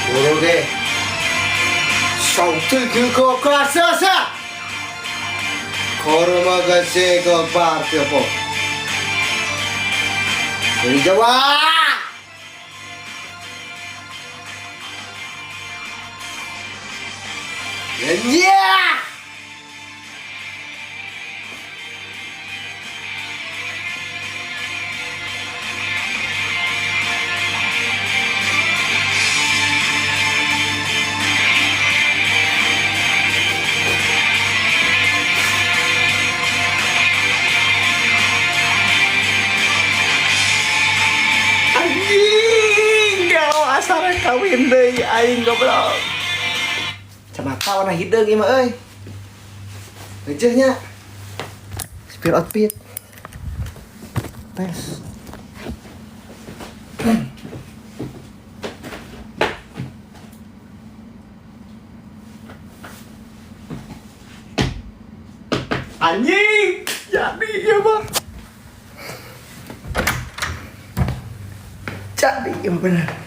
Buru ge. 手可可卡萨萨。 可罗马个这个巴特波。你叫哇！人家。 Anjing, galau asara kawin deui aing, goblok. Kacamata warna hideung ieu mah euy. Ngejeuh nya. Spill outfit. Tes. Anjing, jadi ieu mah. Jadi ieu bener.